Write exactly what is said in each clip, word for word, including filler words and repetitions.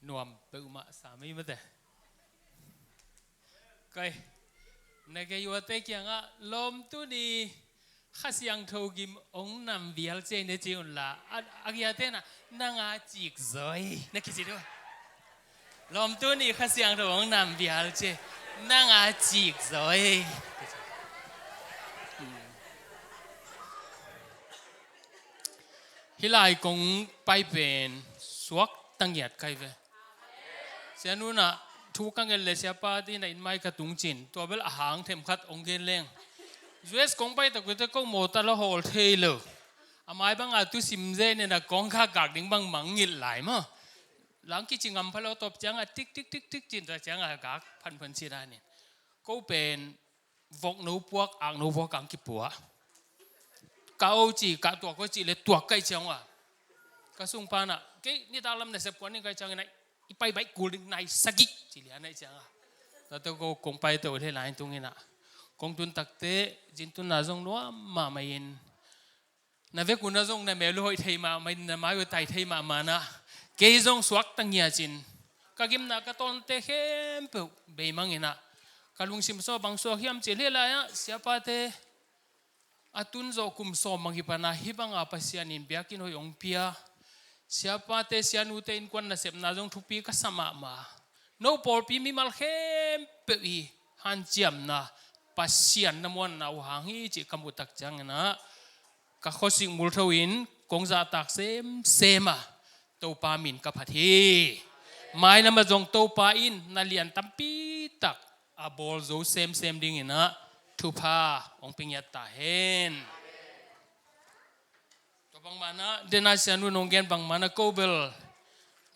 Nuam peuhmah sa mei mate. Koi, na gei uate kiangah lawm tuni Kha Siangtho gim hong nam vial ciai na ci unla, a, a giate na, nanga cik zawi na kici dua. Lawm tuni Kha Siangtho hong nam vial ciai, nanga cik zawi. Hih lai kong pai pen suak tangiat kai ve. Sianu na thu ka ngen le siapa ti na in mai ka tung cin. Tua bel a hang themkhat ong gen leng. U S kong pai tak ute ko mawta la hawl thei lo. A mai banga tu sim ze ne na kong kha gak ding bang mangngilh lai maw. Lang kici ngam pha lo tawp cianga tik tik tik tik cin ta cianga gak phanphan ci danin. Ko pen vok no puak, ak no puak ang kipua. Ka o ci, ka tuak ko ci le tuak kai ciang wa. Ka sung pana, kei nitak lam na sep kuan ning kai ciang ina, i pai bai kul ding nai sagik ci lia nai ciang a. Tato ko kong pai to le lai tung ina. Kong tun takte, zin tun na zong nuam mama in. Na vekun a zong na mel uh hoih thei mahmah in, na mai uh tai thei mahmah na. Kei zong suak tangiat cin. Ka gimna ka tawnte khempeuh beimang ina. Ka lungsim saw bang suak hiam cin hih lai-ah siapate a tun zawh kum sawm bang hi pana hih banga Pasian in biakinn hoih hong pia. Siapate sianute innkuan nasepna zong thupi ka sa mahmah. No pawlpi mimal khempeuh i hanciamna Pasian na muanna uh hang hi cih ka muh tak ciang ina. Ka khuasik multho in kong zahtak semsem a Topa min ka phat hi. Mailam a zong Topa in na lian tampi tak a bawl zo semsem ding ina thupha hong pia ngiat ta hen. Tua bangmah na dena sianu nong gen bangmah na ko bel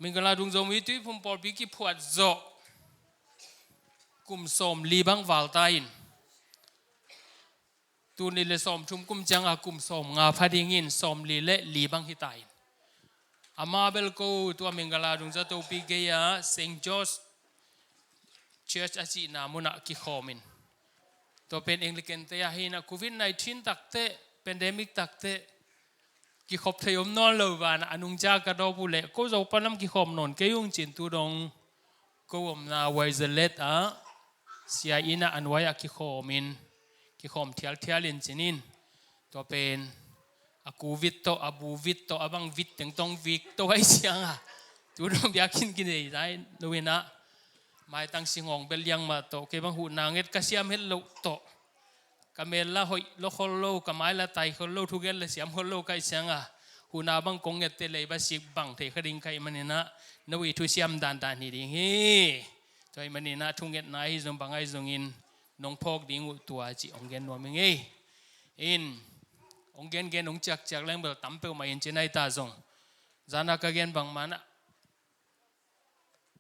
Mingala Dungzo Muitui Phum pawlpi kiphuat zawh kum sawm li bang val ta in. Tuni le sawm thum kum cianga kum sawm nga pha dingin sawm li le li bang hi ta in. Ama bel ko tua Mingala Dungza Topi gei-a Saint George Church a cihna munah kikhawm in. Tua pen Anglican te a hi ina Covid nineteen takte, pandemic takte, kikhop thei om nawn lo vana a nungcia ka dawp uh leh ko Zopa lam kikhawm nawn kei ung cin tu dong ko omna Waizalet ah sia ina a nuai ah kikhawm in kikhawm thialthial in cinin tua pen a ku vit tawh a bu vit tawh a bang vit tengtong vik tawh ai sianga tu dong biakinn kinei zai lo ina maitang singawng bel liang mah tawh kei bang huhna nget ka siam het loh tawh ka mel la hoih lo khol lo, ka mai la tai khol lo, thugen la siam khol lo kaih sianga huhna bang kong ngette leiba sik bang thei kha ding kaih maninah no i thusiam dandan hi ding hi. Tua hi maninah thungetna ahi zong bang ahi zongin nong phawk ding uh tua cih hong gen nuam hi ngei. In hong gengen hong ciakciak leng bel tam peuhmah in ci nai ta zong zana ka gen bangmanah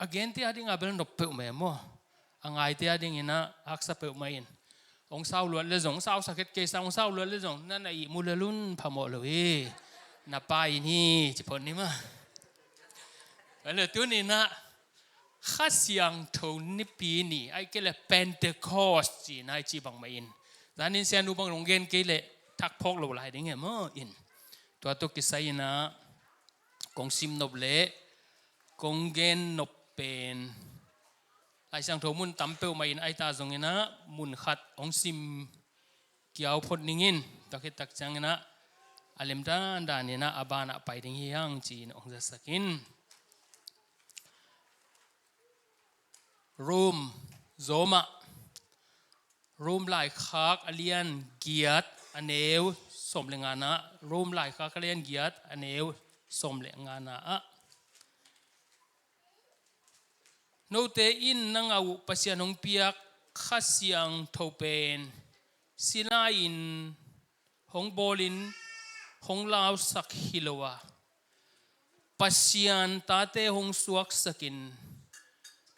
a gente a dingah bel nop peuhmah e maw? A ngaite a dinginah haksa peuhmah in hong sau luat le zong, hong sau sakhet kei sa hong sau luat le zong na na ihmu le lun phamawh lo hi. Na pa in hi ci phot ni mah. Bale tuninah Kha Siangtho nipi ni ai kei le Pentecost ci nai ci bangmah in zanin sianu bang hong gen kei le thak phawk lo lai ding e maw in. Tua tawh kisai inah kong sim nop le kong gen nop pen Lai Siangtho mun tam peuhmah in aita zonginah mun khat hong sim kiau phot ningin tua khit tak cianginah a lem dandaninah a banah pai ding hi hang ci-in hong zasak in. Rom, Zomah Rom laikhak a lian giat a neu sawm le nganah, Rom laikhak a lian giat a neu sawm le nganah ah note in na ngah uh Pasian hong piak Kha Siangtho pen sila in hong bawlin hong lausak hi lo a Pasian tate hong suaksakin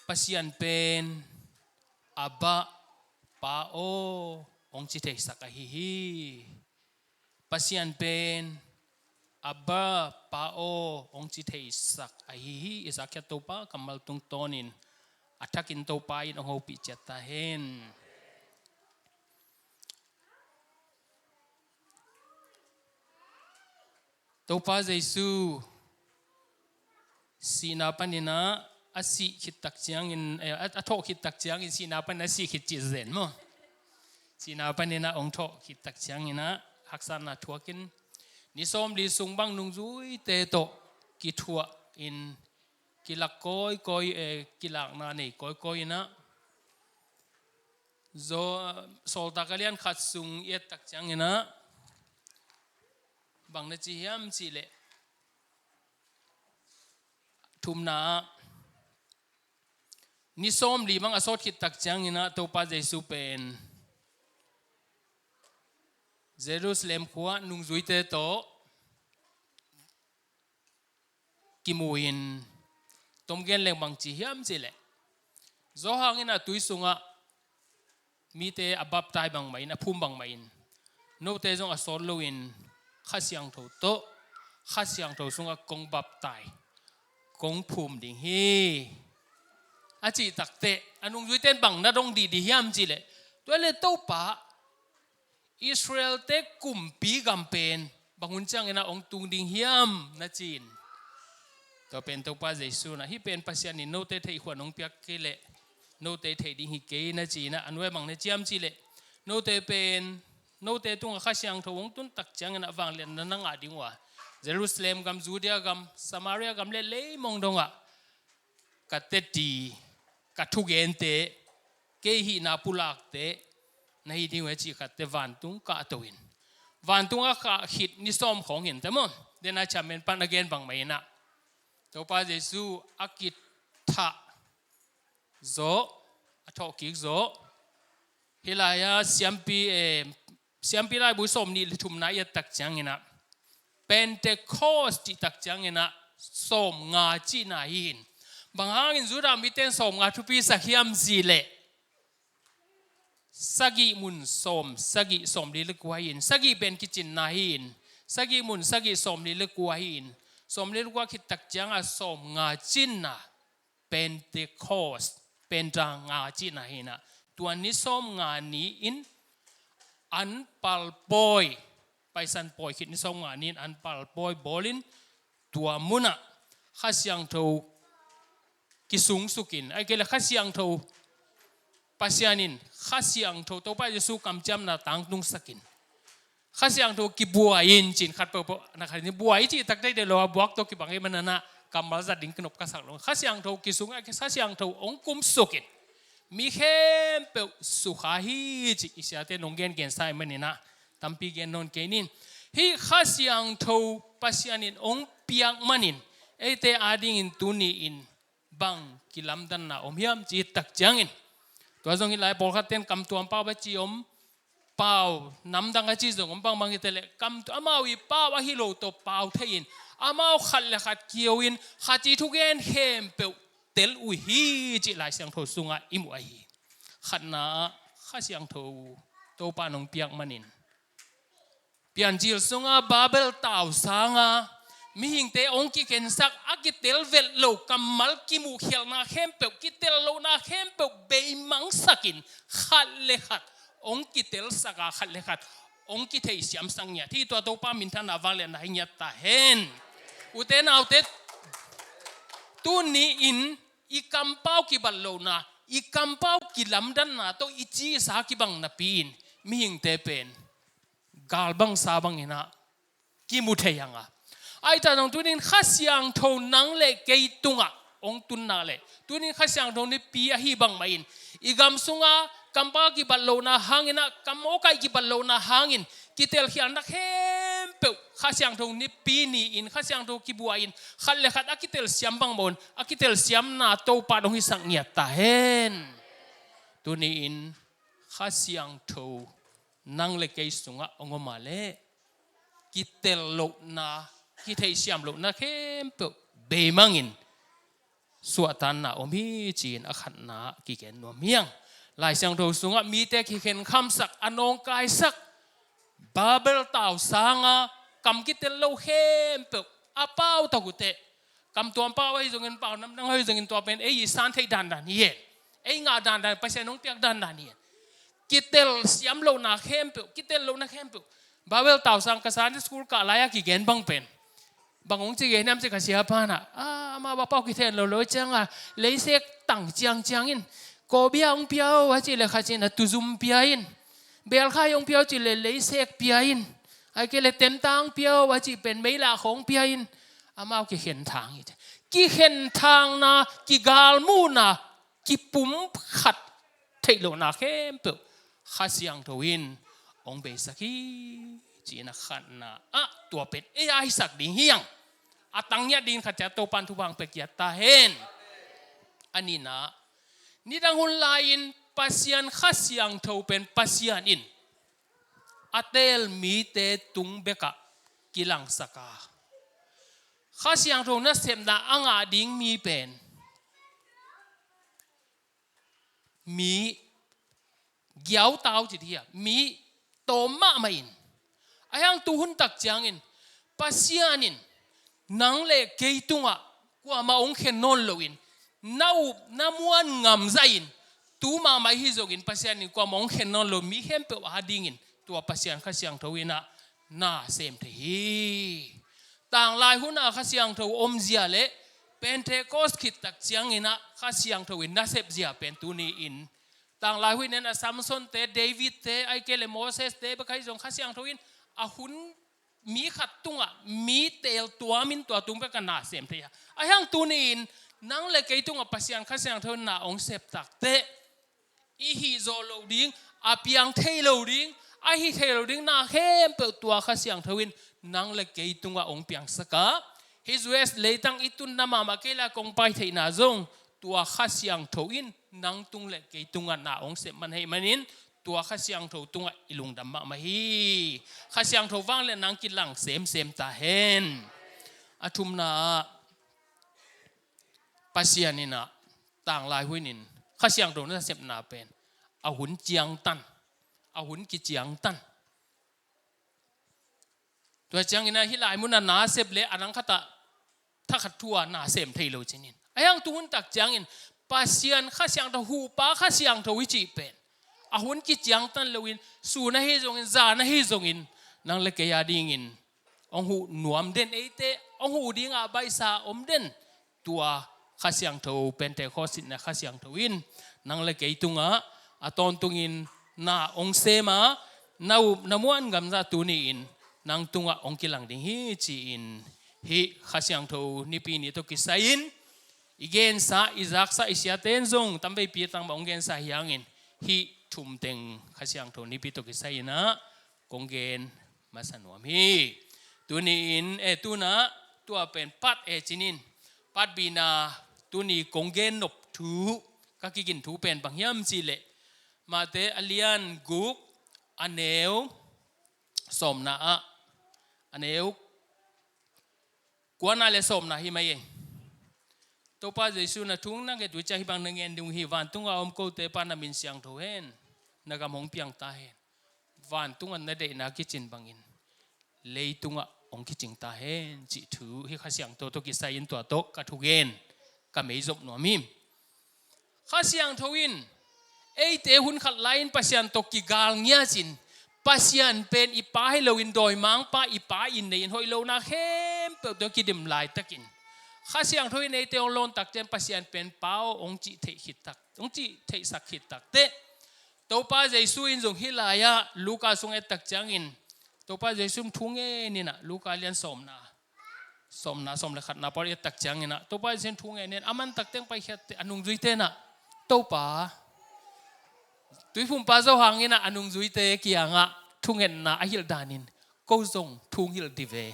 Pasian pen Abba Pa aw hong ci theisak ahi hi. Pasian pen Abba Pa aw hong ci theisak ahi hi. Isaac Topa kammal tungtawnin a thakin Topa in hong hopih ciat ta hen. Topa Jesu sihna paninah a sih khit tak ciangin, eh, a, a thawh khit tak ciangin sihna panin a sih khit cih zen maw? Sihna panin a hong thawh khit tak ciangin ah haksatna thuakin ni sawmli sung bang nungzuite tawh kithuah in kilak kawikawi, eh, kilakna nei kawikawi in ah Zo-, Sawltak a lian khat sung i et tak ciangin ah bang na ci hiam cih leh thumna ah ni sawmli bang a sawt khit tak ciangin ah Topa Jesu pen Jerusalem khua nungzuite tawh kimu in, tom gen leng bang ci hiam cih leh, Johan in ah tui sungah mite a baptai bangmah in, a phum bangmah in, note zong a sawt loin Kha Siangtho tawh, Kha Siangtho sungah kong baptai, kong phum ding hi, a cih takteh a nungzuite in bang na dong dihdih hiam cih leh, tua leh Topa, Israel-te kumpi gam pen bang hun ciangin ah hong tung ding hiam na ci-in, tua pen Topa Jesu in ah, hih pen Pasian in note theih khuan hong piak kei leh note theih ding hi kei na ci-in ah, a nuai bang na ci hiam cih leh, note pen, note tungah Kha Siangtho hong tun tak ciangin ah vangliatna na ngah ding uh a, Jerusalem gam, Judea gam, Samaria gam leh leimong dongah ka teci, ka thugente, kei hihna pulakte na hi ding uh hi, a cih khatteh vantung kahto in, vantung a kah khit ni sawm khawng hi inteh maw? Denai chairman pan a gen bangmah in ah Topa Jesu a kithah zawh, a thawhkik zawh. Hih lai-ah siampi, eh, siampi laibu sawmnih le thumna i et tak ciangin ah, Pentecost cih tak ciangin ah sawmnga cihna hi in. Bang hangin Judah mite in sawmnga thupi sak hiam cih leh, sagih mun sawm, sagih sawmli le kua hi in, sagih pen kicinna hi in, sagih mun sagih sawmli le kua hi in, sawmli le kua khit tak ciangah sawmnga cinna, Pentecost, Penta nga cihna hi in ah, tua ni sawmnga ni-in an palpawi, Paisan pawi khit ni sawmnga ni-in an palpawi bawlin, tua munah Kha Siangtho kisungsukin, ahih kei leh Kha Siangtho, Pasian in Kha Siangtho, Topa Jesu kamciamna tangtungsakin, Kha Siangtho kibuai in ci-in khat peuhpeuh na khat in buai cih tak teh deih lo a, buak tawh kibang ahih manin ah kammal zat ding kinop ka sak lo. Kha Siangtho kisung a, Kha Siangtho hong kumsukin mi khempeuh sukha hi cih i siate in hong gengensa ahih manin ah tampi gen nawn kei ning. Hih Kha Siangtho Pasian in hong piak manin eite adingin tuni-in bang kilamdanna om hiam cih tak ciangin, tua zong hih lai pawlkhatte in kamtuam pau a ci om, pau namdang a ci zong om, bangbang hi ta leh kamtuam, amau ii pau ahi lo tawh pau thei-in, amau khat le khat kio-in khat ii thugen khempeuh tel uh hi cih Lai Siangtho sungah i muh ahi hi. Khatna ah Kha Siangtho Topa in hong piak manin, Piancil sungah Babel tausangah mihingte hong kikhensak, a kitel vet lo kammal, kimuhkhialhna khempeuh, kitel lohna khempeuh beimangsakin khat le khat hong kitelsak a, khat le khat hong kitheisiamsak ngiat hi. Tua Topa minthanna vangliatna hi ngiat ta hen. Ute naute, tuni-in i kampau kibat lohna, i kampau kilamdanna tawh i ci i sa kibang napi-in mihingte pen galbangsa bangin ah kimu thei hang a. Ahi ta zong tuni-in Kha Siangtho nang le kei tungah hong tun nak leh, tuni-in Kha Siangtho nipi ahi bangmah in i gam sungah kampau kibat lohna hangin ah, kam awkaih kibat lohna hangin kitelkhialhna khempeuh Kha Siangtho nipi ni-in Kha Siangtho kibuai-in khat le khat a kitelsiam bangmah un, a kitelsiamna Topa in hong hisak ngiat ta hen. Tuni-in Kha Siangtho nang le kei sungah hong om a leh, kitel lohna, kitheihsiam lohna khempeuh beimangin suahtakna om hi ci-in a khatna kigen nuam hi ing. Lai Siangtho sungah mite kikhenkhamsak, a nawngkaisak, Babel tausangah kam kitel lo khempeuh a pau tak uh teh, kamtuam pau ahi zongin, pau namdang ahi zongin, tua pen ei i san theih dandan hi hen. Ei ngah dandan, Pasian hong piak dandan hi hen. Kitelsiam lohna khempeuh, kitel lohna khempeuh. Babel tausang ka Sunday school kah lai-a kigen bang pen, Bang hong ci gen hiam ci ka siapa in ah, a, amah bapa uh kithen lo lo ciang a, leisek tang ciangciang in, kawbia hong pia o a cih leh khat in ah tuzum pia in, belkhai hong pia o cih leh leisek pia in, ahih kei leh tentang pia o a cih pen meilak khawng pia in, amau kikhen thang hi. Kikhen thangna, kigalmuhna, kipumkhat theih lohna khempeuh Kha Siangtho in hong beisak hi, ci-in a khatna ah tua pen ei aisak ding hi hang. A tang ngiat dingin khat ciat Topa'n thupha hong pia kiat ta hen. A nihna, nidang hun lai-in Pasian Kha Siangtho pen Pasian in a teel mite tung bekah kilangsak a, Kha Siangtho nasepna a ngah ding mi pen mi giautau ci dih a, mi tawm mahmah in. Ahi hang tu hun tak ciangin Pasian in nang le kei tungah kuamah hong khen nawn loin, na up na muan ngam zahin, tu mahmah hi zongin Pasian in kuamah hong khen nawn lo mi khempeuh a dingin tua Pasian Kha Siangtho in ah na sem thei hi. Tanglai hun a Kha Siangtho omzia le Pentecost khit tak ciangin ah Kha Siangtho in nasepzia pen tuni-in, tanglai hun in a Samson te, David te, ahih kei leh Moses te bek ahi zong Kha Siangtho in a hun mi khat tungah mi teel tuamin tua tung bekah na sem thei a. Ahi hang tuni-in nang le kei tungah Pasian Kha Siangtho in na hong sep takteh, i hih zawh loh ding, a piang thei lo ding, a hih thei lo ding na khempeuh tua Kha Siangtho in nang le kei tungah hong piangsak a, hih U S leitang i tunna mahmah kei leh kong pai theihna zong tua Kha Siangtho in nang tung le kei tungah na hong sep man ahih manin, tua Kha Siangtho tungah i lungdam mahmah hi. Kha Siangtho vangliatna hong kilang semsem ta hen. A thumna ah, Pasian in ah tanglai hun in Kha Siangtho nasepna pen a hun ciangtan, a hun kiciangtan. Tua ciangin ah hih lai mun ah na sep leh a nang khat ah thakhat thu-a na sem thei lo cih hi. Ahi hang tu hun tak ciangin Pasian Kha Siangtho, huhpa Kha Siangtho i cih pen a hun kiciangtan loin, sun ahi zongin, zan ahi zongin, nang le kei a dingin hong huh nuam den, eite hong huh dingah baihsa om den, tua Kha Siangtho, Pentecost sitna Kha Siangtho in nang le kei tungah a tawntungin na hong sem a, na up na muan ngam zah tuni-in nang tungah hong kilang ding hi, ci-in hih Kha Siangtho nipi ni tawh kisai-in i gensa, i zaksa, i siate in zong tamveipi a tangmah hong gensa hi hangin, hih thum teng Kha Siangtho nipi tawh kisai-in ah kong gen masa nuam hi. Tuni-in, eh, tu-in ah tua pen pat, eh, ci-in, patbihna tuni kong gen nop thu, ka kigin thu pen bang hiam cih leh, Mate a lian guk, a neu sawmna ah, a neu kuana le sawmna hi mai ei. Topa Jesu in a thu hong nget uh ciang hih bang na ngen ding uh hi: Vantunga om kote Pa, na min siangtho hen, na gam hong piang ta hen. Vantungah na deihna kicin bangin leitungah hong kicing ta hen, cih thu hih Kha Siangtho tawh kisai-in tua tawh ka thugen ka meizop nuam hi. Kha Siangtho in eite hun khat lai-in Pasian tawh kigal ngiat in, Pasian pen i Pa hi loin dawimangpa, i pa in nei-in hoih lohna khempeuh tawh kidim laitakin, Kha Siangtho in eite hong lawn tak ciang Pasian pen Pa aw hong cih theih khit tak, hong cih theihsak khit takteh, Topa Jesu in zong hih lai-ah Luka sung et tak ciangin, Topa Jesu in thu ngen in ah, Luka lian sawmna, sawmna, sawm le khatna pawl i et tak ciangin ah, Topa Jesu in thu ngen in, a man tak teng paikhiatte, a nungzuite in ah, Topa, tuiphumpa Johan in ah a nungzuite kiangah thungetna a hilh danin, ko zong thu hong hilh dih ve,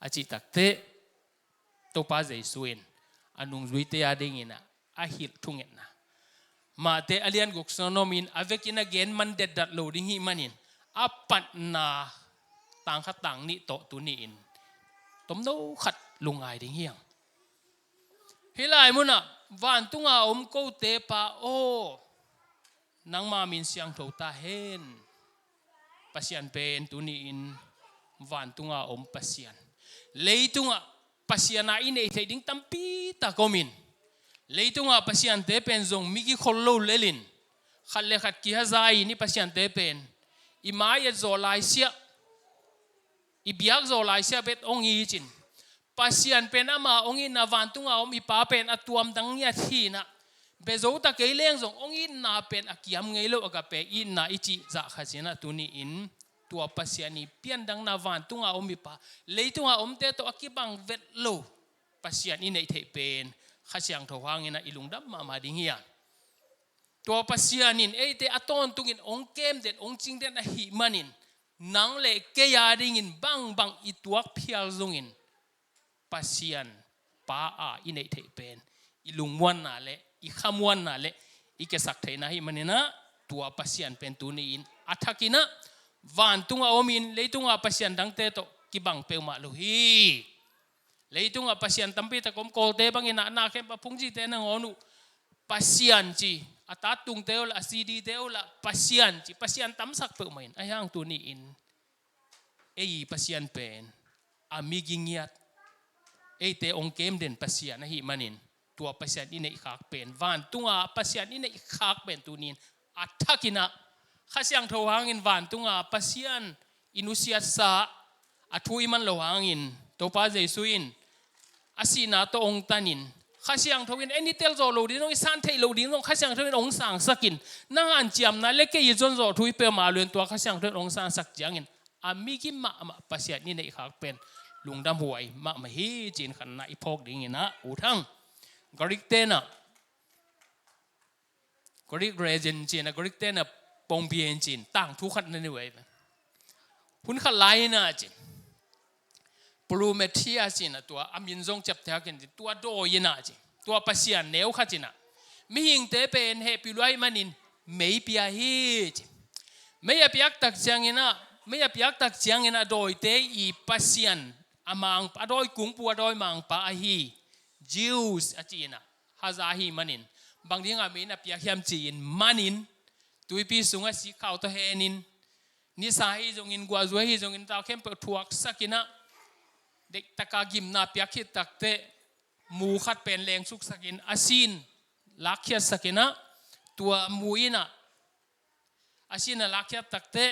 a cih takteh, Topa Jesu in a nungzuite a dingin ah a hilh thungetna, Mate a lian guk sung ah om in, a vekin a gen man detdet lo ding hih manin, a patna tang khat tang nih tawh tuni-in tomno khat lungngai ding hi hang. Hih lai munah, Vantunga om kote Pa aw, nangma min siangtho ta hen. Pasian pen tuni-in vantunga om Pasian. Leitungah Pasian a i neih theih ding tampi tak om in, leitungah pasiante pen zong mi kikhol lo lelin, khat le khat kihaza-in i pasiante pen i mai-et zawh laisiah, i biak zawh laisiah bek hong it in, Pasian pen ama hong itna, vantunga om i Pa pen a tuamdang ngiat hi-in ah, bia zo ta kei leng zong hong itna pen a kiam ngei lo, agape itna i cih zah khat in ah tuni-in tua Pasian i piandangna, vantunga om i Pa, leitunga omte tawh a kibang vet lo Pasian i neih theih pen Kha Siangtho hangin ah i lungdam mahmah ding hi a. Tua Pasian in eite a tawntungin hong kem den, hong cing den ahih manin, nang le kei a dingin bangbang i tuak phial zongin Pasian Pa a i neih theih pen i lungmuanna le i khamuanna le i kiasak theihna ahih manin ah, tua Pasian pen tuni-in a thakin ah vantunga omin leitunga pasian dangte tawh kibang peuhmah lo hi. Leitungah pasian tampi tak om, Kawlte bangin ah na khempeuh a phungcite nangawn uh Pasian ci, a tattungte uh lah, a C D-te uh lah Pasian ci, pasian tamsak peuhmah in, ahi hang tuni-in ei Pasian pen a mi gingiat, eite hong kem den Pasian ahih manin, tua Pasian i neih khak pen, vantunga Pasian i neih khak pen tuni-in a thakin ah Kha Siangtho hangin vantunga Pasian i nusiatsa, a thu i man loh hangin Topa Jesu in a sihna tawh hong tanin, Kha Siangtho in ei i tel zawh loh ding zong, i san theih loh ding zong Kha Siangtho in hong sangsakin, nang hanciamna le kei i zon zawh thu i pia mah lo-in tua Kha Siangtho in hong sangsak ciangin a migi mahmah Pasian i neih khak pen lungdam huai mahmah hi ci-in khatna i phawk dingin ah, ut hang. Greek-te in ah, Greek legend ci-in ah, Greek-te in ah pongpia in ci-in tangthu khat na nei uh ei. Hun khat lai-in ah ci, Prometheus ci-in ah, tua a min zong ciapteh khin ci, tua dawi-in ah ci, tua pasian neu khat in ah mihingte pen hehpih lua ahih manin mei pia hi ci. Mei a piak tak ciangin ah, mei a piak tak ciangin ah dawite i pasian, a mang, a dawi kungpu, a dawi mangpa ahi Zeus a ci-in ah, haza ahih manin, bang dingah mei na piak hiam ci-in manin, tuipi sungah sikkhau tawh henin, nisa hi zongin, guahzua hi zongin, tau khempeuh thuaksakin ah, deihtaka gimna piak khit takteh, mu khat pen lengsuksakin, a sin lakkhiatsakin ah, tua mu in ah, a sin a lakkhiat takteh,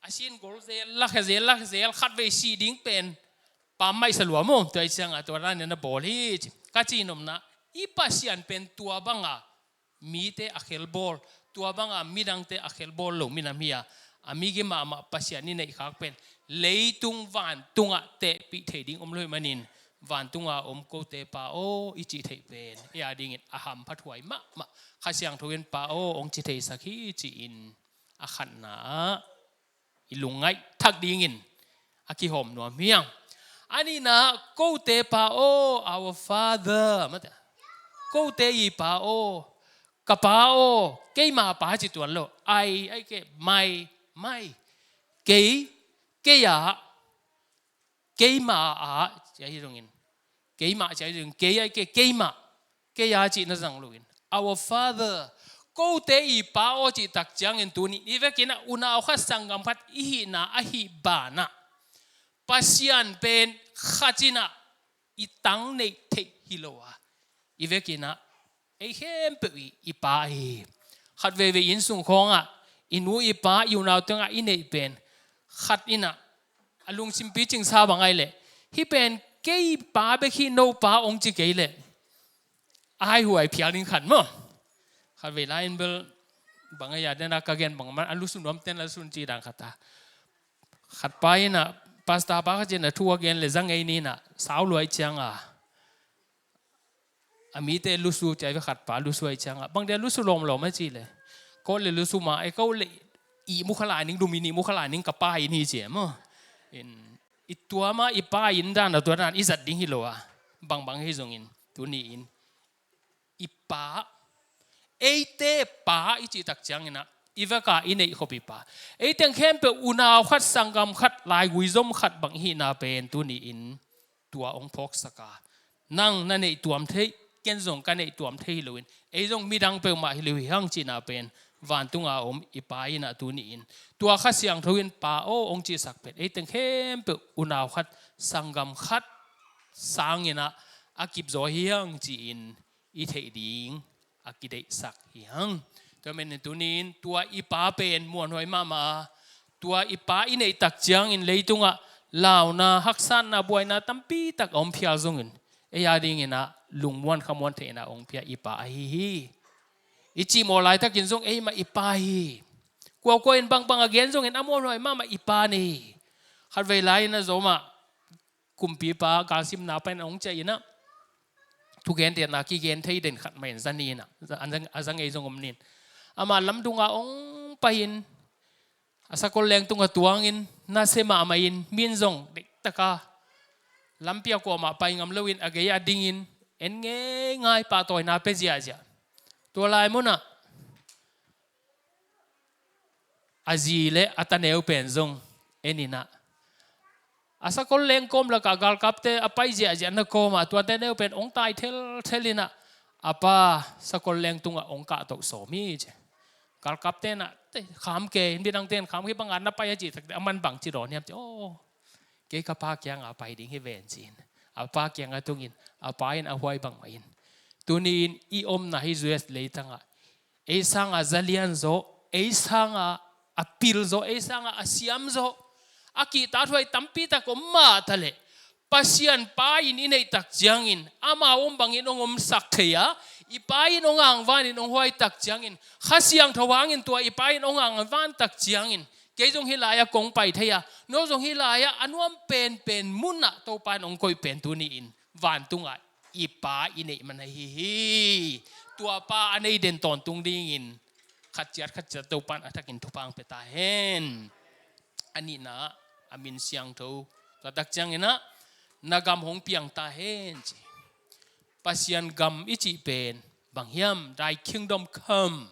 a sin gol zel, lakhia zel, lakhia zel, khatvei sih ding pen pammaih sa lua maw, tua ahih ciangah tua danin na bawl hi ci. Ka cihnopna, i Pasian pen tua banga mite a khelbawl, tua banga midangte a khelbawl lo minam hi a, a migi mahmah Pasian i neih khak pen leitung vantungah tehpih thei ding om lo ahih manin, vantunga om kote Pa aw i cih theih pen ei a dingin a hamphat huai mahmah. Kha Siangtho in Pa aw hong ci theisak hi ci-in a khatna ah i lungngaih thak dingin a kihawm nuam hi hang. A nihna, kote Pa aw, our Father, mate, kote i Pa aw, ka Pa aw, keima Pa ci tuan lo, I, I ke, my, my, kei, kei a, keima a, ci ahi zongin, keima ci ahi zongin, kei a ke, keima, kei a cihna zang loin, our Father, kote i Pa aw cih tak ciangin tuni-in i vekin ah unau khat, sanggam khat i hihna ahih banah, Pasian pen khat in ah i tang neih theih hi lo a, i vekin ah ei khempeuh i, i Pa hi. Khat veivei inn sung khawngah i nu i pa, i unau tengah i neih pen, khat in ah a lungsim picing sa bang ahih leh, hih pen kei pa bek hi, no pa hong ci kei leh, a haihuai phial ding khat maw. Khat vei lai-in bel bang a, ya dena ka gen bang man, a lusu nuamten la sun ci dan khat a, khat pa in ah, pastor pa khat in ah thu a gen leh za ngei ni in ah, sau lua ahih ciangah, a mite lusu ci a, ve khat pa lusu ahih ciangah, bang dia lusu lawmlawm a cih leh, ko le lusu mah, e ko le ihmu kha lai ning, lum in ihmu kha lai ning, ka pa inn hi ci e maw. In, i tua mah i pa inn dan a, tua dan i zat ding hi lo a, bangbang hi zongin tuni-in i Pa, eite Pa i cih tak ciangin ah, i veka i neih khop i Pa, ei teng khempeuh unau khat, sanggam khat, laigui zom khat bang i hihna pen tuni-in tua hong phawksak a, nang na neih tuam thei, ken zong ka neih tuam thei hi loin, ei zong midang peuhmah hi lo hi hang cihna pen, vantunga om i Pa in ah tuni-in tua Kha Siangtho in Pa aw hong cihsak pen, ei teng khempeuh unau khat, sanggam khat sangin ah a kip zaw hi hang ci-in i theih ding a kideihsak hi hang. Tua manin tuni-in tua i Pa pen muanhuai mahmah a, tua i Pa i neih tak ciangin leitungah launa, haksatna, buaina tampi tak a om phial zongin, ei a dingin ah lungmuan khamuan theihna hong pia i Pa ahi hi. I cihmawh laitakin zong eimah i Pa hi. Kuakua in bangbang a gen zongin a muanhuai mahmah i Pa nei hi. Khatvei lai-in ah Zomah kumpipa galsimna pan hong ciah in ah thugentheihna kigen thei den khat mah in za ni in ah, a za, a za ngei zong om ni in, amah lamdunga hong pai-in a sakol lengtung ah tuangin nasia mahmah in, mi in zong deihtaka lampi a kuamah pai ngam loin a gei ah dingin en ngeingai, pahtawina pia ziahziah. Tua lai munah a zi le a taneu pen zong en in ah, a sakol leng kawm lakah galkapte a pai ziahziahna kawmah tua taneu pen hong tai thelthel in ah, a pa sakol lengtung ah hong kahtoh sawm hi ci. Galkapte in ah, "Kham kei, midangte in kham kei, bang a na pai a," cih takteh, "A man bang ci dawn hiam?" ci. "Aw, kei ka pa kiangah pai ding hi ven," ci-in a pa kiangah tungin, a pa in a huai bangmah in. Tuni-in i omna hih U S leitangah ei sanga za lian zaw, ei sanga a pil zaw, ei sanga a siam zaw, a kihtakhuai tampi tak om mah taleh, Pasian Pa in i neih tak ciangin amau om bangin hong omsak thei a, i Pa in hong angvanin hong huai tak ciangin, Kha Siangtho hangin tua i Pa in hong angvan tak ciangin, kei zong hih lai-ah kong pai thei a, no zong hih lai-ah a nuam penpen munah Topa in hong koih pen tuni-in vantungah i Pa i neih man ahi hi. Tua Pa a nei den tawntung dingin khatciat khatciat Topa in a thakin thupha hong pia ta hen. A nihna, a min siangtho, tua tak ciangin ah, "Na gam hong piang ta hen," ci. Pasian gam i cih pen bang hiam? Thy kingdom come.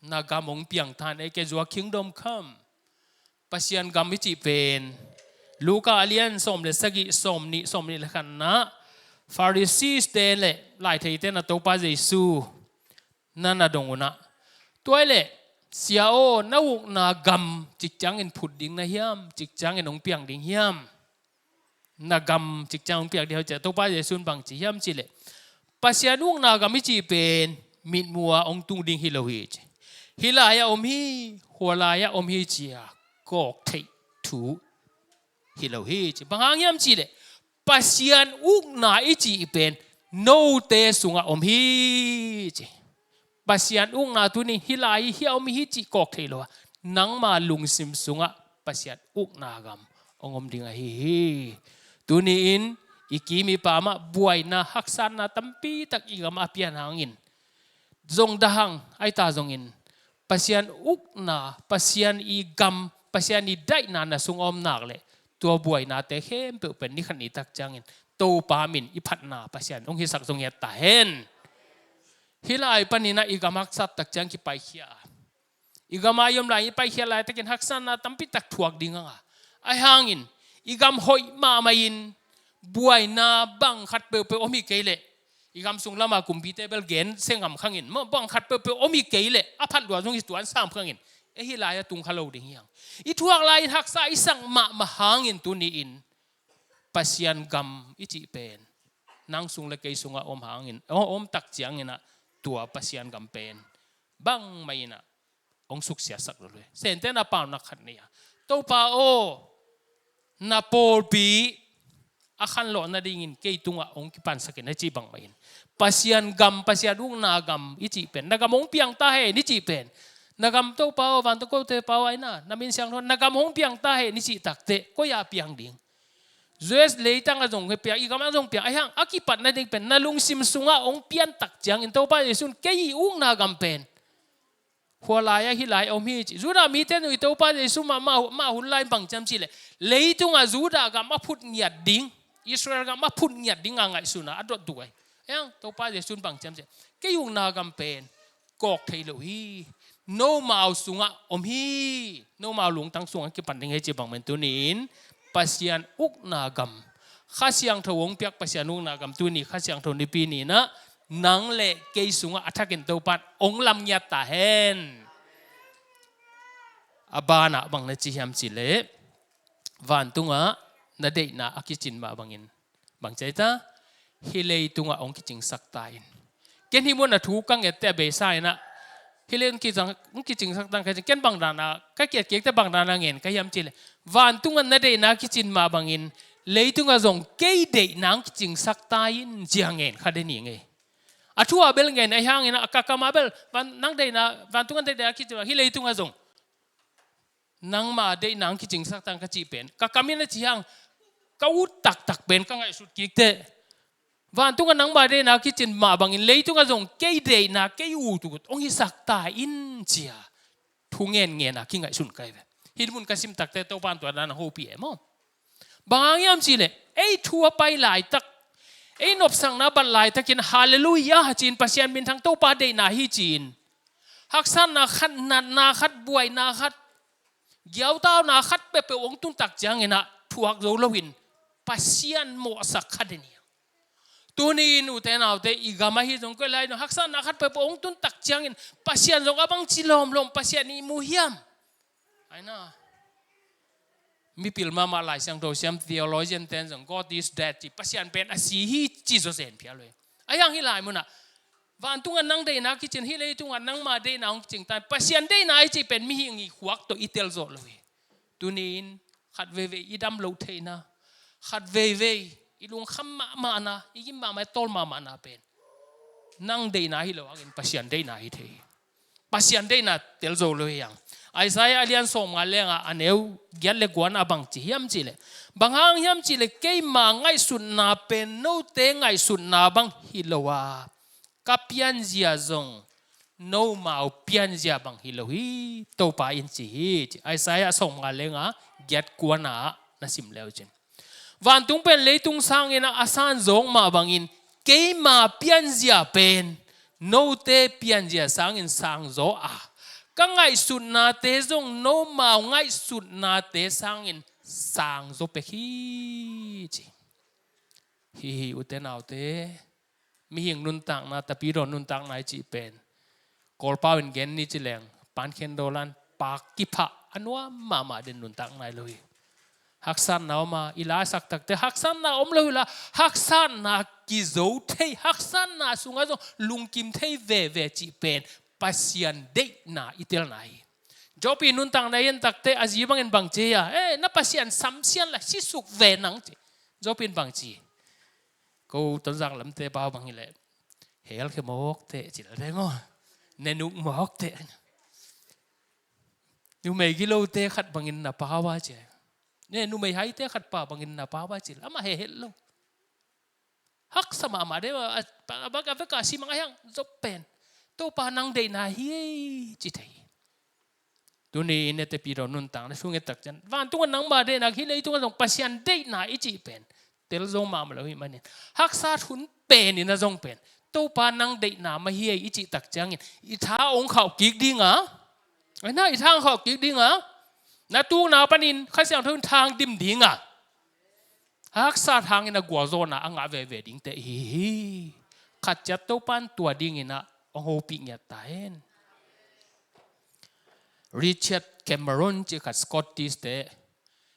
Na gam hong piang ta hen, ei kei zua kingdom come. Pasian gam i cih pen Luka a lian sawm le sagih, sawm nih, sawm nih le khatna, Pharisees te le laitheite in ah Topa Jesu na na dong un ah, "Tua ahih leh, Sia aw, na ukna gam cik ciangin phut ding na hiam, cik ciangin hong piang ding hiam? Na gam cik ciang hong piang ding hiam?" ci a, Topa Jesu in bang ci hiam cih leh, "Pasian ukna gam i cih pen mitmuh-a hong tung ding hi lo hi," ci. "Hih lai-ah om hi, hua lai-ah om hi," ci-a kawk theih thu hi lo hi, ci. Bang hang hiam cih leh, Pasian ukna i cih pen note sungah om hi, ci. Pasian ukna tuni hih lai hi, hia om hi cih kawk thei lo a, nangma lungsim sungah Pasian ukna gam hong om ding ahi hi. Tuni-in i kim i pam ah buaina, haksatna tampi tak i gam ah a pian hangin zong dah hang, ahi ta zongin Pasian ukna, Pasian i gam, Pasian i daihna na sung a om nak leh, tua buainate khempeuh pen ni khat ni tak ciangin Topa min i phatna Pasian hong hisak zong hiat ta hen. Hih lai panin ah i gam haksat tak ciang kipaikhia a, i gam a i om lai, i paikhiat laitakin haksatna tampi tak thuak ding hang a, ahi hangin i gam hoih mahmah in buaina bang khat peuhpeuh om hi kei leh, i gam sung lama kumpite bel gen sia ngam khangin, maw, bang khat peuhpeuh om hi kei leh a phat lua zong hi tuan sam khangin, ei hih lai-ah tung kha lo ding hi hang. I thuak lai-in haksa i sak mahmah hangin tuni-in Pasian gam i cih pen nang sung le kei sungah om hangin, om tak ciangin ah tua Pasian gam pen bangmah in ah hong suksiasak lo hi. Sente na paunak khat nei a, "Topa aw, na pawlpi a khanlawh nadingin kei tungah hong kipansak in," a cih bangmah in, Pasian gam, Pasian ukna gam i cih pen, "Na gam hong piang ta hen," i cih pen, "Na gam, Topa aw, vantung kote pa aw, aina, na min siangtho, na gam hong piang ta hen," i cih takteh, koi-ah piang ding? U S leitang ah zong hong piang, i gam ah zong piang, ahi hang a kipat nading pen na lungsim sungah hong pian tak ciangin Topa Jesu in, "Kei i ukna gam pen hua lai-ah, hih lai-ah om hi," ci. Judah mite in i Topa Jesu mah, mah, mah hun lai bang ci hiam cih leh, leitungah Judah gam a phut ngiat ding, Israel gam a phut ngiat ding a ngaihsun a a dot duh ahi. Ahi hang Topa Jesu in bang ci hiam cih leh, "Kei ukna gam pen kawk thei lo hi. Nomau sungah om hi. Nomau lungtang sungah kipan ding hi," ci bangmah in tuni-in Pasian ukna gam, Kha Siangtho hong piak Pasian ukna gam, tuni Kha Siangtho nipi ni-in ah nang le kei sungah a thakin Topa in hong lam ngiat ta hen. A banah bang na ci hiam cih leh, vantungah na deihna a kicin mah bangin, bang ci ahi ta, hih leitungah hong kicingsak ta in. Ken hih munah thu ka nget teh a beisa in ah, Hi leh hong kicing, hong kicingsak ta in ka ci, ken bang dana, ka kiatkikte bang dana ngen ka hiam cih leh, vantung ah na deihna kicin mah bangin, leitungah zong kei deihna hong kicingsak ta in ci-a ngen kha den hi ing ei. A thu ah bel ngen, ahi hangin ah ka kam ah bel, van, nang deihna, vantung ah na deihna kicin mah, hi leitungah zong nangma deihna hong kicingsak ta in ka cih pen, ka kam in a ci hang, ka ut taktak pen ka ngaihsut kik teh. Vantungah nangma deihna kicin mah bangin, leitungah zong kei deihna, kei ut ut hong hisak ta in ci-a thu ngen ngen a kingaihsun ka hi ve. Hih mun ka sim tak teh Topa'n tua dan a hopih e maw. Bang hang hiam cih leh, ei thu a pai laitak, ei nopsakna bat laitakin, Halleluiah ci-in, Pasian minthang, Topa deihna hi ci-in, haksatna khat, natna khat, buaina khat, giautauna khat peuhpeuh hong tun tak ciangin ah thuak zo loin Pasian mawhsak kha den hi. Tuni-in ute naute, i gam ahi zong, koi lai zong, haksatna khat peuhpeuh hong tun tak ciangin Pasian zong a bangci lawmlawm Pasian i mu hiam? Ahi na, mipil mahmah Lai Siangtho siam theologian ten zong, "God is dead," ci, Pasian pen a si hi, ci zawzen phial uh hi. Ahi hang hih lai munah, vantungah nang deihna kicin, hih leitungah nangma deihna hong kicing ta in, Pasian deihna i cih pen mihing i khuak tawh i tel zawh lo hi. Tuni-in khat veivei i dam loh theihna, khat veivei i lungkham mahmahna, i gim mahmah, i tawl mahmahna pen nang deihna hi lo hangin Pasian deihna hi thei hi. Pasian deihna tel zo lo hi hang. Isaiah a lian sawmnga le nga, a neu giat le kuana bang ci hiam cih leh, bang hang hiam cih leh, keima ngaihsutna pen note ngaihsutna bang hi lo a, ka pianzia zong nomau pianzia bang hi lo hi, Topa in ci hi, ci. Isaiah sawmnga le nga, giat kuana ah na sim le uh cin. Vantung pen leitung sangin a, a san zawk mah bangin, keima pianzia pen note pianzia sangin sang zaw a, ka ngaihsutnate zong nomau ngaihsutnate sangin sang zaw pek hi, ci. Hi hi, ute naute, mihing nuntakna, Tapidaw nuntakna i cih pen, Kawlpau in gen ni ci leng, pan khen daw lan, pak kiphah a nuam mahmah den nuntakna hi lo hi. Haksatna om a, i la sak tak teh haksatna om lo hi la, haksatna kizo thei, haksatna sungah zong lungkim thei veve cih pen Pasian deihna i telna hi. Job i nuntakna i en tak teh a zi bangin bang ci hiam? "Eh, na Pasian samsiat la, sisuk ve nang," ci. Job in bang ci? Ko Tonzang lamte pau bang hi leh, "Hell khe mawk teh," ci lel deng aw. "Ne nuk mawk teh. Numei gilote khat bangin na pau a," ci. "Ne numei haite khat pa bangin na pau a," ci lel. Amah he het lo. Haksa mahmah de, a, a, a, a vek a simang a hiang Job pen, "Topa nang deihna hi ei," ci thei hi. Tuni-in ete pi dawn nuntakna sung et tak ciang, vantungah nangma deihna, hih leitungah zong Pasian deihna i cih pen tel zo mahmah lo hi manin, haksa thun penin a zong pen, "Topa nang deihna mah hi ei," i cih tak ciangin i tha hong khauh kik ding a, ahi na, i tha hong khauh kik ding a, na tukna panin Kha Siangtho in tha hong dim ding a, haksa hangin a gualzawhna a ngah veve dingte i hi hi. Khat ciat Topa'n tua dingin ah hong hopih ngiat ta hen. Richard Cameron cih khat, Scottish te,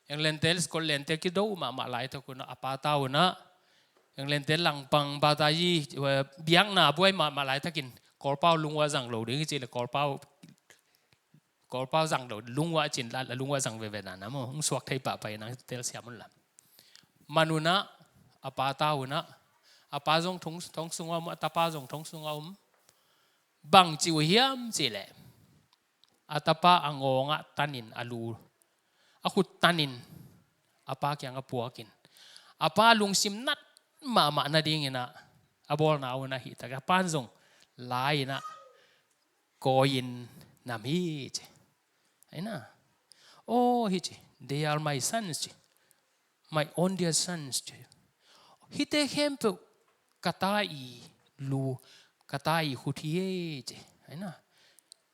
England te, Scotland te kido mahmah laitak un ah, a pa ta un ah, England te langpang batayi, eh, biakna buai mahmah laitakin Kawlpau lungua zang lo ding i cih leh Kawlpau Kawlpau zang lo, lungua cin la, lungua zang veve na na maw, hong suak thei pahpah in nang telsiam un la. Man un ah, a pa ta un ah, a pa zong thong, thong sungah om, a tapa zong thong sungah om. Bang ci uh hiam cih leh, a tapa a ngawngah tanin a lu, a khut tanin a pa kiangah puakin, a pa lungsim nat mahmah nadingin ah a bawlna un ah hih tak a, a pa'n zong la-in ah kawi-in nam hi ci. Ahi na. Aw, hi ci. "They are my sons," ci. "My own dear sons," ci. "Hihte khempeuh ka ta i lu, ka ta i khut hi ei," ci. Ahi na.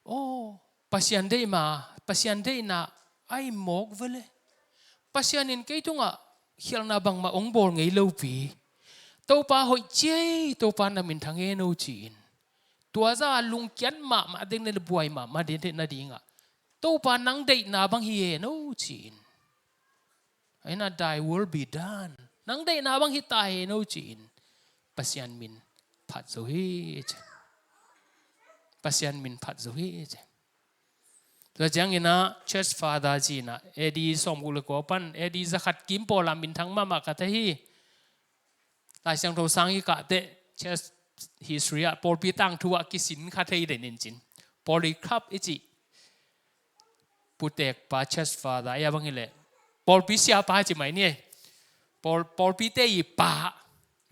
Aw, Pasian deih ma, Pasian deihna ahi mawk ve le. Pasian in kei tungah khialhna bangmah hong bawl ngei lopi, "Topa hoih ci ei, Topa na min thang hen o," ci-in, tua zah a lungkiat mahmah ding le buai mahmah ding nadingah, "Topa nang deihna bang hi hen o," ci-in, ahi na, "Thy will be done, nang deihna bang hi ta hen o," ci-in Pasian min phat zo hi ci. Pasian min phat zo hi ci. Tua ciangin ah Church Father ci-in ah A D sawmguk le kua pan A D zakhat kim pawl ah minthang mahmah khat ahi hi. Lai Siangtho sang i kah teh church history ah pawlpi tangthu ah kisin kha thei den in cin. Polycarp i cih putekpa Church Father, a bang hileh pawlpi siapa ci mai ni. Pawl, pawlpite i pa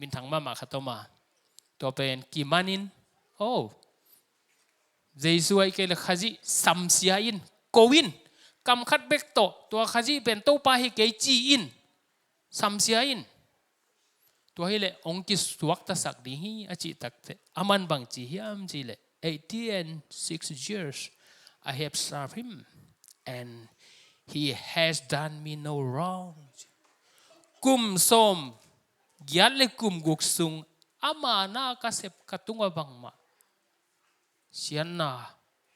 minthang mahmah khat om a. Tua pen kiman in, oh, Jesu ahih kei leh Khazih samsia in, ko in, kam khat bek tawh tua Khazih pen Topa hi kei ci in, samsia in. Tua hileh hong kisuaktasak ding hi a cih takteh, aman bang ci hiam cih leh, eighty and six years I have served him and he has done me no wrong. Kum sawmgiat le kum guk sung ama na ka sep ka tungah bangmah siatna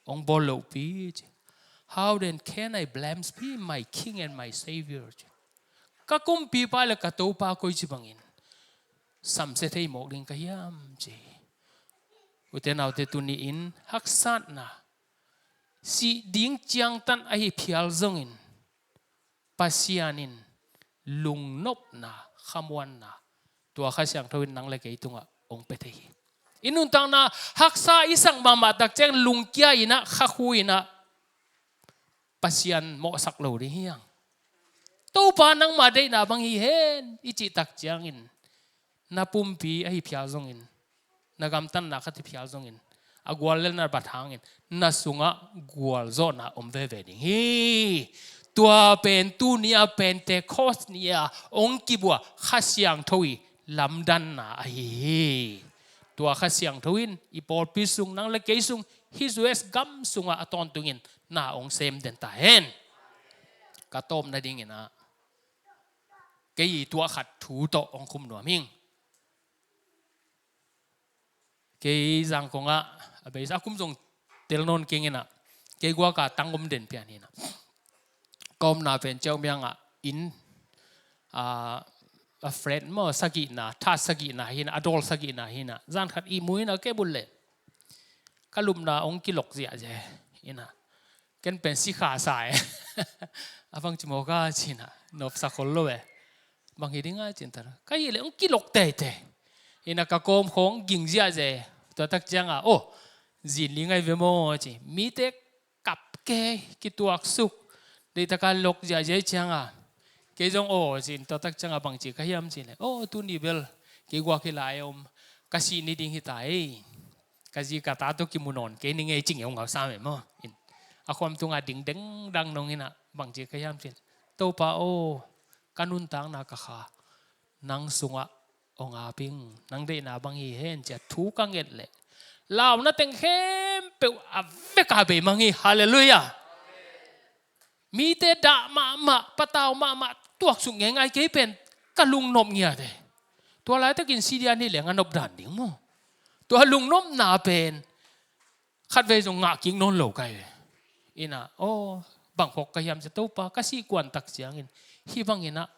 hong bawl lohpi ci. How then can I blame him, my King and my Savior ci. Ka Kumpipa le ka Topa koici bangin samsia thei mawk ding ka hiam ci. Ute naute, tuni-in haksatna, sih ding ciangtan ahi phial zongin Pasian in lungnopna, khamuanna, tua Kha Siangtho in nang le kei tungah hong pia thei hi. I nuntakna haksa i sak mahmah tak ciang lungkia in ah, khakhu in ah, Pasian mawhsak lo ding hi hang. Topa, nangma deihna bang hi hen i cih tak ciangin, na pumpi ahi phial zongin, na gamtatna khat hi phial zongin, a gual le na bat hangin na sungah gualzawhna om veve ding hi. Tua pen tuni-a Pentecost ni-a hong kibua Kha Siangtho i lamdanna ahi hi. Tua Kha Siangtho in i pawlpi sung, nang le kei sung, hih U S gam sungah a tawntungin na hong sem den ta hen. Ka tawp nadingin ah kei i tuah khat thu tawh hong khum nuam hing. Kei Zangkong ah a beisa, a kum zong tel nawn keng in ah, kei guak a tang om den pian hi in ah, ka omna pen Ciaumiang ah inn, a, a flat maw, sagihna, that sagihna hi in ah, a dawl sagihna hi in ah, zan khat ihmu in ah, kei bul leh ka lupna hong kilok ziahziah in ah, ken pen sikha sa e. A bang ci mawk a ci in ah, nopsa khol lo e. Bang hi ding a ci in ah, ka hih leh hong kilok teitei in ah, ka kawm khawng ging ziahziah e. Tua tak ciang a, oh, zin li ngai ve maw ci, mite kap kei, kituaksuk, deihtak a lok ziahziah ciang a, kei zong aw ci in, tua tak ciang a bang ci ka hiam cih leh, aw, tuni bel kei guak hi lai a om, ka sih ni ding hi ta ei. Ka zi ka ta tawh kimu nawn kei ning ei ci ngeungau sam e maw. In, a khuam tungah ding dengdang nong in ah, bang ci ka hiam cih leh, Topa aw, ka nuntakna ka kha nang sungah hong ap ing, nang deihna bang hi hen ci a thu ka nget leh, launa teng khempeuh a vek a beimang hi. Halleluiah. Mite dah mahmah, patau mahmah, tuaksuk ngeingai, kei pen ka lungnop ngiat e. Tua laitakin sidian hi leng a nop dan ding maw. Tua lungnopna pen khatvei zong ngah kik nawn lo ka hi ve. In ah, aw, bang phawk ka hiam ci a, Topa, ka sih kuan tak ciangin hih bangin ah,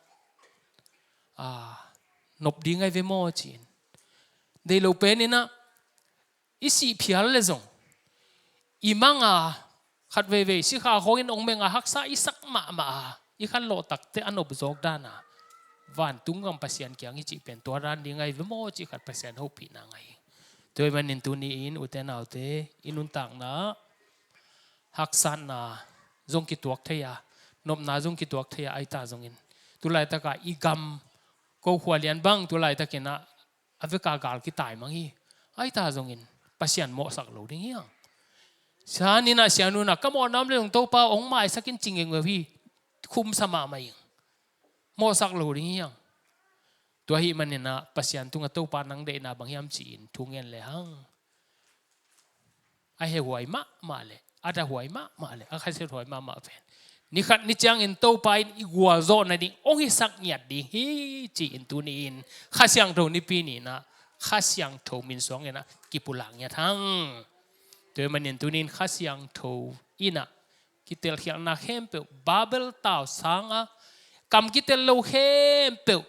a, nop ding ngai ve maw ci in. Deih lo pen in ah, i sih phial leh zong, i mang a, khatveivei sikha khawngin hong meng a, haksa i sak mahmah a, i khanlawh tak teh a nop zawk dan a, vantung gam Pasian kiang i cih pen tua dan ding ngai ve maw cih khat Pasian hopihna ngai hi. Tua ahih manin tuni-in, ute naute, i nuntakna haksatna zong kituak thei a, nopna zong kituak thei a, ahi ta zongin, tu laitak a i gam, ko khua lian bang tu laitakin ah, a vek a gal kitaimang hi. Ahi ta zongin Pasian mawhsak lo ding hi hang. Sia ni in ah, sia nu in ah, ka mawhna om leh zong Topa hong maisak in ci ngeungeu hi. Khumsa mahmah ing. Mawhsak lo ding hi hang. Tua ahih manin ah, Pasian tungah, Topa, nang deihna bang hiam ci in thu ngen lehang, a hehhuai mahmah leh, a dahhuai mahmah leh, a khasia huai mahmah pen, ni khat ni ciangin Topa in i gualzawh nading hong hisak ngiat ding hi ci-in tuni-in Kha Siangtho nipi ni in ah, Kha Siangtho min suangin ah kipulak ngiat hang. Tua ahih manin tuni-in Kha Siangtho in ah kitelkhialhna khempeuh, Babel tau sang a kam kitel lo khempeuh,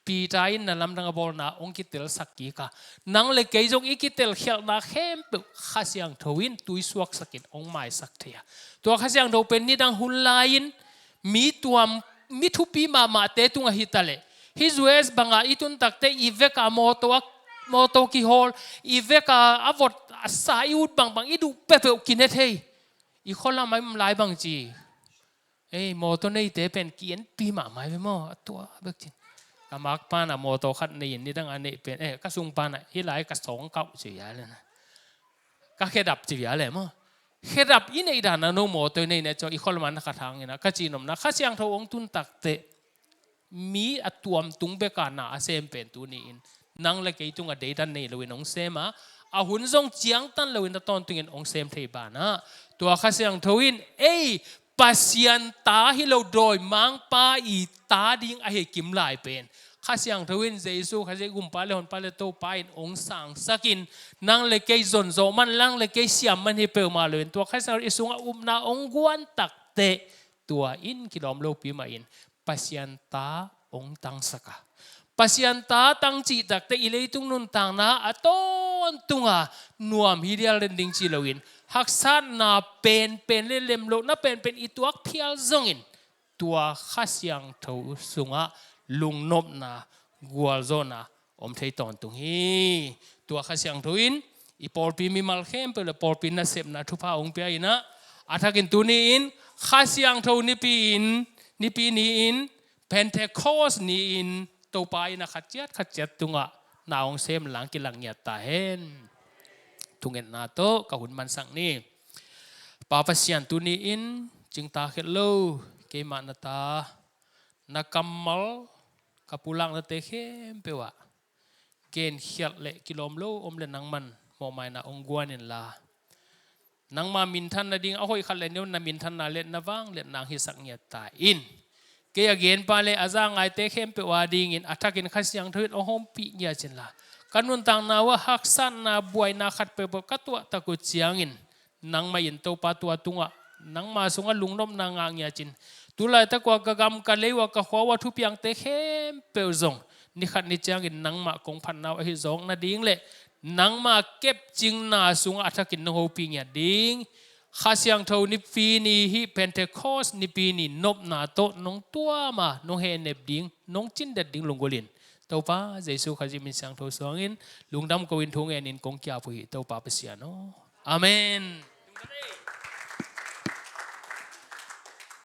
Peter in na lamdang a bawlna hong kitelsak kik a, nang le kei zong i kitelkhialhna khempeuh Kha Siangtho in tuisuaksakin hong maisak thei a. Tua Kha Siangtho pen nidang hun lai-in mi tuam, mi thupi mahmahte tungah hi ta leh, hih U S bangah i tun takte i veka mawtaw a, mawtaw kihawl, i veka a vot a sa i ut bangbang i duh peuhpeuh kine thei. I khualam a i om lai bang ci, ei, mawtaw neite pen ki-enpi mahmah hi ve maw, a tua bek cin. Ka makpa in a mawtaw khat nei-in nidang a neih pen, eh, ka sungpa in a hih lai ka sawng kauh ci a le na, ka khedap ci a le maw. Khedap i neih dan a no mawtaw i neih ne cawh i khualam a na khat hangin a, ka cihnopna Kha Siangtho hong tun takte mi a tuamtung beka na a sem pen tuni-in nang le kei tungah deidan nei loin hong sem a, a hun zong ciangtan loin a tawntungin hong sem thei banah, tua Kha Siangtho in ei Pasian ta hi lo dawimangpa i ta ding ahi kim lai pen Kha Siangtho in Jesu Khazih Gumpa le Honpa le Topa in hong sangsakin, nang le kei zonzawh man, nang le kei siam man hi peuhmah loin tua Kha Siangtho i sungah upna hong guan takte, tua in kilawm lopi mahin Pasian ta hong tangsak a, Pasian ta tang cih takte i leitung nuntakna a tawntunga nuam hi dial den ding ci loin, haksatna penpen le lemlohna penpen i tuak phial zongin tua Kha Siangtho sungah lungnopna, gualzawhna om thei tawntung hi. Tua Kha Siangtho in i pawlpi mimal khempeuh le pawlpi nasepna thupha hong pia in a, a thakin tuni-in Kha Siangtho nipi-in, nipi ni-in, Pentecost ni-in Topa in a khat ciat khat ciat tungah na hong sem lang kilang ngiat ta hen. Thungetna tawh ka hun mansak ni. Pa Pasian, tuni-in cingta khelh lo keimah na ta, na kammal ka pulaknate khempeuh ah genkhialh le kilawm lo om le nangman mawhmaina hong guan inla, nangma minthan nading a hoih khat le neu na minthanna le na vangliatna hong hisak ngiat ta in. Kei a genpa le a za ngaite khempeuh a dingin a thakin Kha Siangtho in hong hompih ngiat inla, ka nuntakna uh ah haksatna buaina khat peuhpeuh ka tuahtak uh ciangin, nangmah in Topa tua tungah nangma sungah lungnopna ngah ngiat in, tulaitak uh ah ka gam ka lei uh ah ka khua uh ah thupiangte khempeuh zong ni khat ni ciangin nangmah kong phatna uh ahi zawk nading le nangma kepcingna sungah a thakin nong hopih ngiat ding, Kha Siangtho nipi ni hih Pentecost nipi ni nopna tawh nong tuam a nong hehnep ding, nong cindet ding lunggulh in. Topa Jesu Khazih min siangtho suangin lungdam ko-in thu ngenin kong ki-ap uh hi, Topa Pasian aw. Amen.